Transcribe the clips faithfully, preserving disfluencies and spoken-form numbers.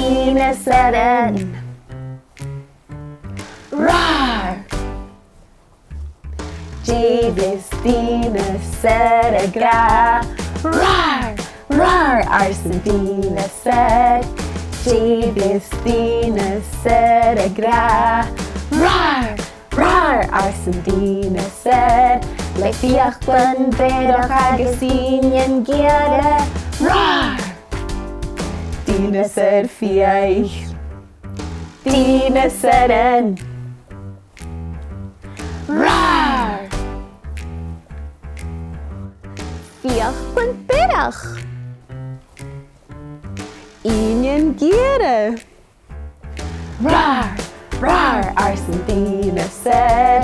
Dìneasaran. Rar! Dè bhios dìneasair ag ràdh? Rar! Rar! Ars an dìneasair. Dè bhios dìneasair ag ràdh? Rar! Rar! Ars an dìneasair. Le fiaclan biorach agus innean gearra. Rar! Dìneasair fiadhaich. Dìneasaran. Rar! Fiaclan biorach. Innean gearra. Rar! Rar! Ars an dìneasair.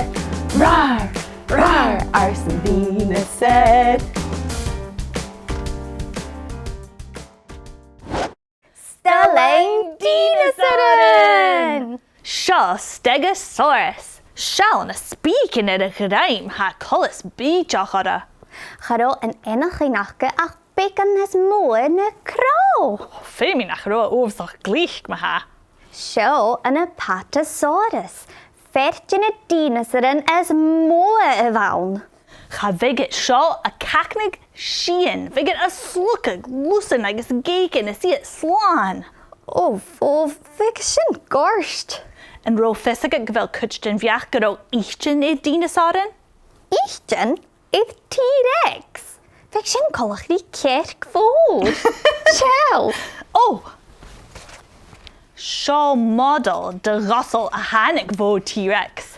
Rar! Rar! Ars an dìneasair. Stòiridh dìneasaran! Seo Stegosaurus. Seall na spìcean air a dhruim, tha coltas bìodach oirre. Cha robh an eanchainn aca ach beagan nas motha na crodh. Feumaidh nach robh e uabhasach glic ma-thà. Seo an Apatosaurus, fear de na dìneasaran as motha a bh' ann. Cha bhiodh iad seo a' cagnadh sìon, bhiodh iad a' slugadh lusan agus geugan is iad slàn. Ò, ò, bhiodh sin goirt. An robh fios agad gu bheil cuid den bheachd gun robh itean air dìneasaran? Itean? Air T-Rex? Bhiodh sin coltach ri cearc mhòr. Seall. Ò! Seo model de dh'asal a thàinig bho T-Rex.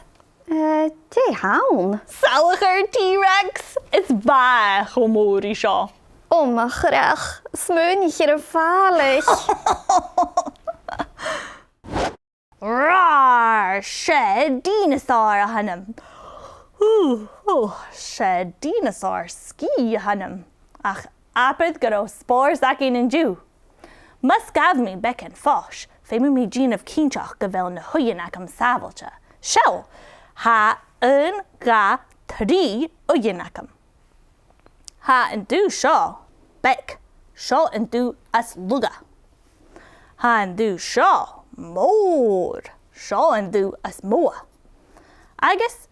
Eh, dè th' ann? Salachar T-Rex! Is bha e cho mòr ri seo. Ò, mo chreach, smaoinich air a' bhàlaich. Rar! 'S e dìneasar a th' annam. Hù, hù, 's e dìneasar sgìth a th' annam. Ach abair gun robh spòrs againn an-diugh. Mus gabh mi beagan fois, feumaidh mi dèanamh cinnteach gu bheil na h-uighean agam sàbhailte. Seall, tha aon, dhà, trì uighean agam. Tha an dubh seo beag, seo an dubh as lugha. Tha an dubh seo mòr, seo an dubh as motha. Agus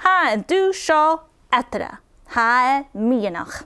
tha an dubh seo eatarra, tha e meadhanach.